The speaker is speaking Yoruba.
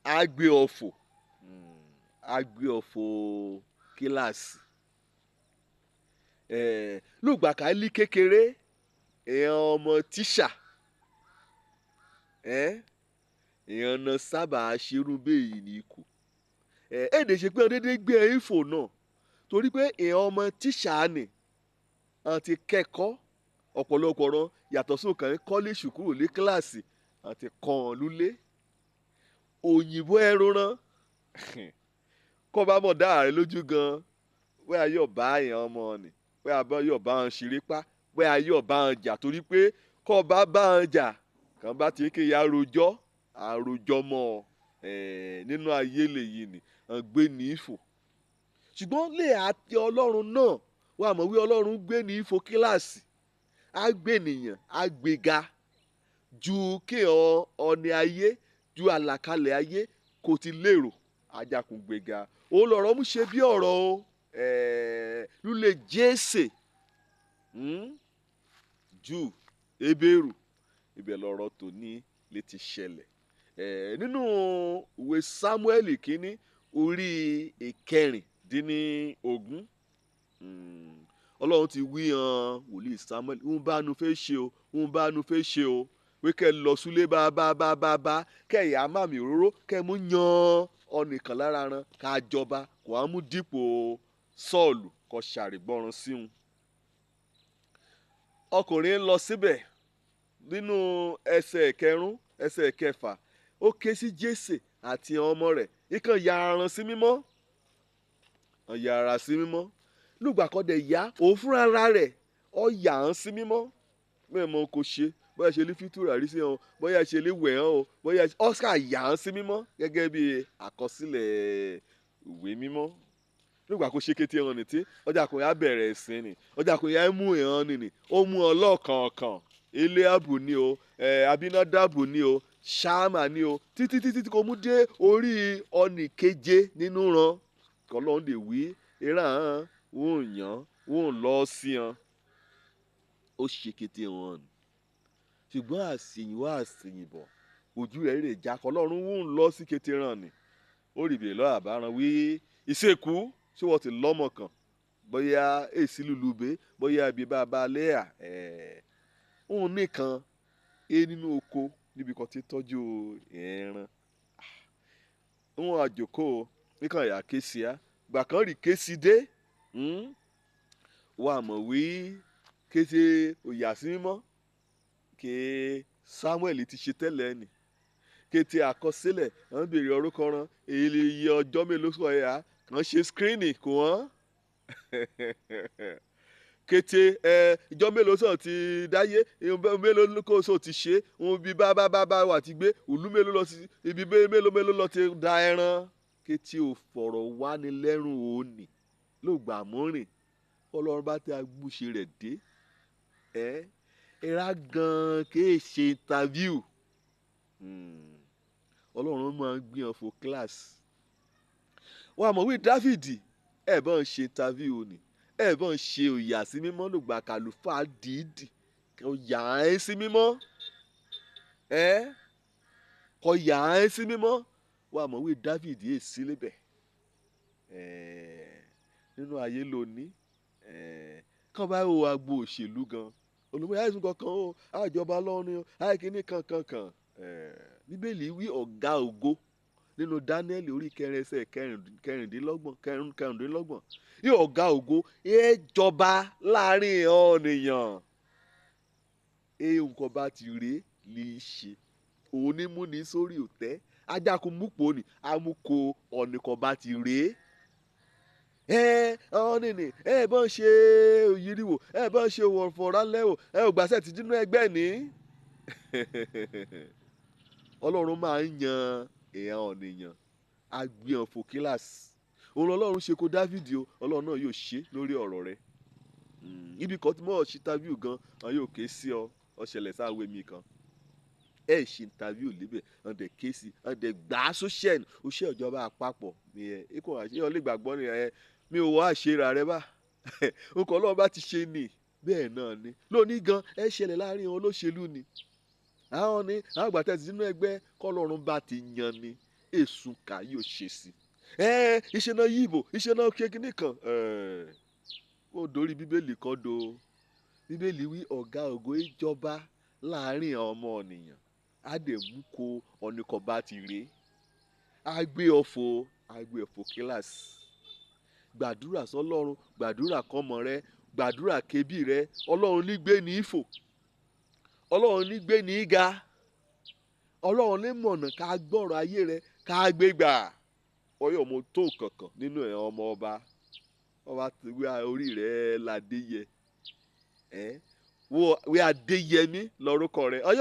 Á gbé ọ̀fọ̀, á gbé ọ̀fọ̀ kíláàsì. Lùgbà ká lí kékeré èèyàn ọmọ tíṣà, èèyàn náà sábà ṣerú bẹ́ẹ̀ ní ikú. Èdè ṣe pé dédé gbé ìfò náà torí pé èèyàn ọmọ tíṣà ni wọ́n ti kẹ́kọ̀ọ́ ọ̀pọ̀lọpọ̀ rán yàtọ̀ sí òkàn kọ́lé ṣùkúrù ní kíláàsì àti kàn án lulẹ̀. Òyìnbó ẹrú rán kó bá mọ̀ dáa rẹ lójú gan, wẹ́ẹ́ ayé ọ̀bá èèyàn ọmọ ni, wẹ́ẹ́ ayé ọ̀bá wọn ṣeré pa, wẹ́ẹ́ ayé ọ̀bá wọn jà torí pé kó bá bá wọn jà kàn bá ti ké ya rojọ́ àròjọ mọ́ nínú ayé lèyí ni wọ́n gbé ní ìfò. Ṣùgbọ́n lè àti Ọlọ́run náà wà mọ̀ wí Ọlọ́run gbé ní ìfò kíláàsì, á gbé ènìyàn á gbéga ju kí ọ̀nì ayé ju àlàkalẹ̀ ayé kò ti lérò ajakùn gbéga. Òun lọ̀rọ̀ mú ṣe bí ọ̀rọ̀ o, lulẹ̀ Jésè Júù Hébérù ibẹ̀ lọ̀rọ̀ tòní lè ti ṣẹlẹ̀. Nínú ìwé Sámúẹ́lì kínní orí 16, Ọlọ́run ti wí hàn wòlíì Sámúẹ́lì ń bá nu fẹ́ ṣe o, ń bá nu fẹ́ ṣe o, wí kẹ́ lọ súlé bá bá bá bá bá kẹ́ ìyá màmí òróró kẹ́ mú yan ọ̀nìkan lára ran ká jọba kò á mú dípò Sọ́ọ̀lù kó ṣàrìgbọràn sí un. Ọkùnrin ń lọ síbẹ̀ nínú ẹsẹ̀ kẹrún ẹsẹ̀ kẹfà, ó ké sí Jésè àti ọmọ rẹ̀ ikàn ya aran sí mímọ́, ya ara sí mímọ́. Lùgbà kan dẹ̀ yá òun fúnra rẹ̀ ọ yà án sí mímọ́. Bẹ́ẹ̀ mọ kò ṣe bóyá ṣe lè fi tùràrí sí wọn, bóyá ṣe lè wẹ̀ ọ́n o, bóyá Oscar yà án sí mímọ́ gẹ́gẹ́ bí àkọsílẹ̀ ìwé mímọ́. Lùgbà kó ṣe kété hàn ní tí ọjà kò yá bẹ̀rẹ̀ ẹ̀sìn ni, ọjà kò yá mú ìhàn nìní, ó mú ọ lọ́kànkàn. Eliabu ni o, Abinadabu ni o, Ṣámà ni o, títí títí tí kò mú dé orí ọ̀nì keje nínú ran. Kọ́lọ́n lè wí ìran hàn, wọ́n yàn, wọ́n lọ sí hàn. Ó ṣe kété wọn. Ṣùgbọ́n àṣìyìnwá àṣìyìnbọ̀ ojú rẹ̀ rè já kọ́lọ́run wọ́n lọ sí kété ràn ni. Ó rí bèèrè lọ́wọ́ àbáràn wí ìṣèkú ṣé wọ́n ti lọ́mọ kan bóyá èsì lùlùbẹ́ bóyá ibi bàbá lẹ́yà òun nìkan é nínú oko níbi kan tí tọ́jú ẹran. Òun àjòkó nìkan yà ké sí a gbà kan rí ké sí dé wà mọ̀ wí kété òyà sí mímọ́ ké Samuel ti ṣe tẹ́lẹ̀ ni kété àkọsílẹ̀ wọ́n béèrè orúkọ ran èyí lè yẹ ọjọ́ mélòó sọ yà kàn ṣe screening kò wọ́n kété ìjọ mélòó sọ ti dáyé mélòó kò sọ ti ṣe òun bí bá bá bá bá wà ti gbé ìlú mélòó lọ sí ibi mélòó mélòó lọ ti da ẹran kété ò fọ̀rọ̀ wá ní lẹ́rùn òní ló gbà mọ́rìn Ọlọ́run bá tẹ agbóṣe rẹ̀ dé ẹ̀rá gan-an kéè ṣe interview. Ọlọ́run máa ń gbìyànjú fún class. Wọ́n á mọ̀ wí Dáfídì ẹ̀ bá ń ṣe interview ni, ẹ̀ bá ń ṣe òyà sí mímọ́ lògbà kàlùfà dìídì kò yà á sí mímọ́, kò yà á sí mímọ́. Wọ́n á mọ̀ wí Dáfídì ẹ̀ sí lébẹ̀ nínú ayé lónìí. Kàn bá wo agbo òṣèlú gan, olùmọ̀ àìsàn kankan o, àjọba lọ́run o, àìkíní kankan kan. Bíbélì wí ọ̀gá ògo nínú Dáníẹ́lì orí kẹrin ẹsẹ̀ kẹrìndínlọ́gbọ̀n yóò ọ̀gá ògo ẹ jọba láàrin ọ̀nìyàn. Nǹkan bá ti rè lè ṣe òun ní mú ní sórí òtẹ́ ajákun múpò ní amúkọ ọ̀nìkan bá ti rè é. Ọ̀nìní ẹ bọ́n ṣe òyìnbó ẹ bọ́n ṣe wọ̀fọ̀rálẹ́ o ẹ ò gbàṣẹ́ ti dínú ẹgbẹ́ ní. Ọlọ́run máa ń yan èèyàn ọ̀nìyàn agbìyàn fò kíláàsì. Òun Ọlọ́run ṣe kó Dáfídì o, Ọlọ́run náà yóò ṣe lórí ọ̀rọ̀ rẹ̀. Ibi kan tí mo ṣe interview gan, àwọn yóò ké sí ọ, ọ ṣẹlẹ̀ sáwé mi kan. Ẹ ṣe interview lébẹ̀, wọ́n dẹ̀ ké sí, wọ́n dẹ̀ gbà á sóṣẹ́ òṣìṣẹ́ ìjọba àpapọ̀ ni ẹ. Ikọ̀ àṣeyọ lè gbàgbọ́ ni ẹ, mi ò wá àṣerà rẹ bá. Nǹkan Ọlọ́run bá ti ṣe ni, bẹ́ẹ̀ náà ni. Lónìí gan, ẹ ṣẹlẹ̀ láàrin olóṣèlú ni. Àwọn ni àwọn àgbà tẹ̀sí sínú ẹgbẹ́ kọ́lọ́run bá ti yan ni èsùn kà yóò ṣe sí. Iṣẹ́ náà yíbo, iṣẹ́ náà kékeré kan. Ó dorí Bíbélì kan do. Bíbélì wí ọ̀gá ògo ìjọba láàrin ọmọ ènìyàn. Á dẹ̀ mú kó ọ̀nìkan bá ti rè. Á gbé ọ̀fọ̀, á gbé ọ̀fọ̀ kíláàsì. Gbàdúrà sọ́lọ́run, gbàdúrà kọ́mọ rẹ, gbàdúrà kébì rẹ. Ọlọ́run ní gbé ní ìfò. Ọlọ́run ní gbé ní ga. Ọlọ́run ní mọ̀nà ká gbọ́rọ̀ ayé rẹ ká gbé gbà. Ọyọ́ mo tó kankan nínú ẹ̀ ọmọ ọba. Ọba ti wí orí rẹ̀ ládé yẹ. Wí Adéyẹmí lórúkọ rẹ̀. Ọyọ́